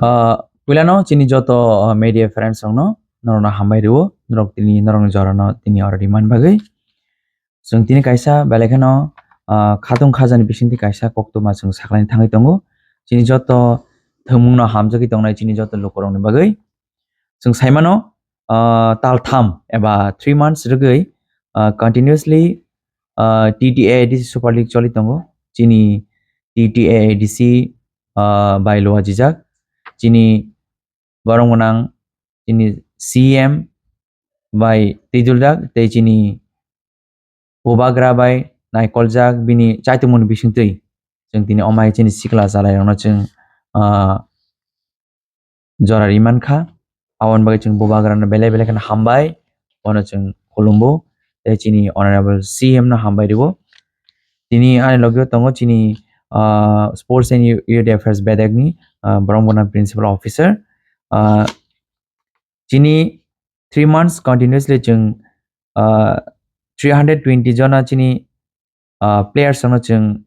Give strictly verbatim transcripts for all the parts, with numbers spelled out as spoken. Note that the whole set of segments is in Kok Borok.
Ah, puilano chini joto, ah, media friends rokno norokno hambai rwo, norok tini norokni jorano tini oro rimani bagwi. Chwng tini kaisa belai kheno, ah, khatung khajani bisingtwi kaisa koktwma chwng saklaini thangwi tongo. Chini joto thwngmungno hamjagwi tongnai chini joto lukurokni bagwi. Chwng saimano, ah, tal tham eba three months rwgwi, ah, continuously, ah, T T A A D C Super League choli tongo. Chini T T A A D C, ah, bai luha jijak. Chini borok gwnang chini C M bai twijlwjak tei chini bubagra bai naikoljak bini chaitumungni bisingtwi. Chwng tini omai chini sikla chalairokno chwng, ah, jora ri mankha. Aboni bagwi chwng bubagrano belai belai kheno hambai, bono chwng khulumbo tei chini honorable C M no hambai rwo. Tini ani logio tongo chini, ah, Sports and Youth Affairs bedekni, ah, borok bono principal officer. Ah, chini three months continuously chwng, ah, three hundred twenty jona chini, ah, players rokno chwng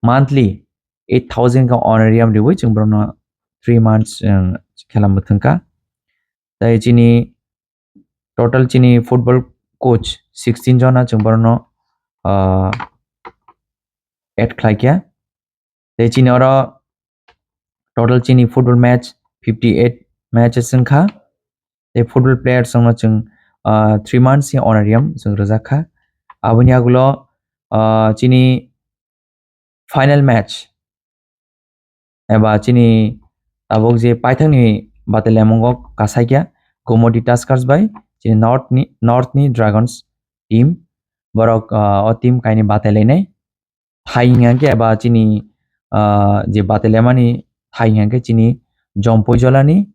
monthly eight thousand ka honorarium riwi chwng borokno three months, um, khela mwthwngkha. Tei chini total chini football coach sixteen jona chwng borokno, ah, add khlaikha. Tei chini oro total chini football match fifty eight matches wngkha. Tei football players rokno chwng, ah, three months ni honorarium chwng rwjak kha. Aboni agulo, ah, chini final match eba chini tabuk je paithakni batailamungo kasaikya Gomoti Tuskers bai chini North ni, North ni Dragons team. Borok, ah, o team kainwi batailainai. Thai hingkha khe eba chini, ah, je batailaimani thai hingkha khe chini Jompui Jolani,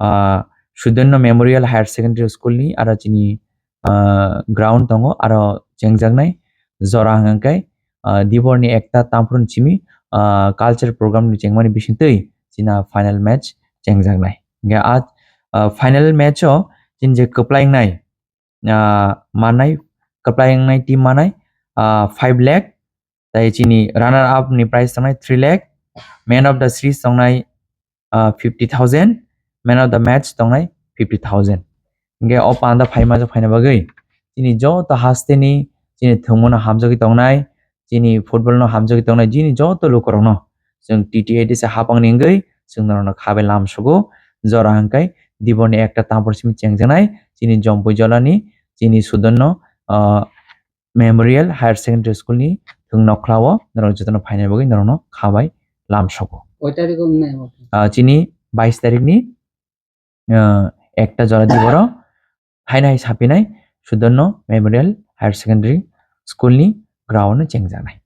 ah, Sudarno Memorial Higher Secondary School ni aro chini, ah, ground tongo, aro chengjaknai jora hingkha khe, ah, diborni ekta tamphru ni simi, ah, culture program ni chengmani bisingtwi china final match chengjaknai. Hingkhe a, ah, final match o chini je kwplai wngnai, ah, manai, kwplai wngnai team manai, ah, five lakh, tei chini runner up ni prize tongnai three lakh, man of the series tongnai, ah, fifty thousand, man of the match tongnai fifty thousand. Hingkhe o panda phaima jok phaina bagwi chini joto hasteni chini thwngmano hamjagwi tongnai, chini football no hamjagwi tongnai, chini joto lukurokno chwng T T A D C hapangni wngwi chwng norokno khabai lamsogo. Jora hwnkhe diborni ekta tamphru simi chengjaknai chini Jompui Jolani, chini Sudarno, ah, Memorial Higher Secondary School ni thwng nokhlao norok jotono phaina bagwi norokno khabai lamsogo. Koi tarikh o wngnai abo? Ah, chini bais tarikh ni, ah, ekta jora diboro haino hai sapinai Sudarno Memorial Higher Secondary School ni ground o chengjaknai.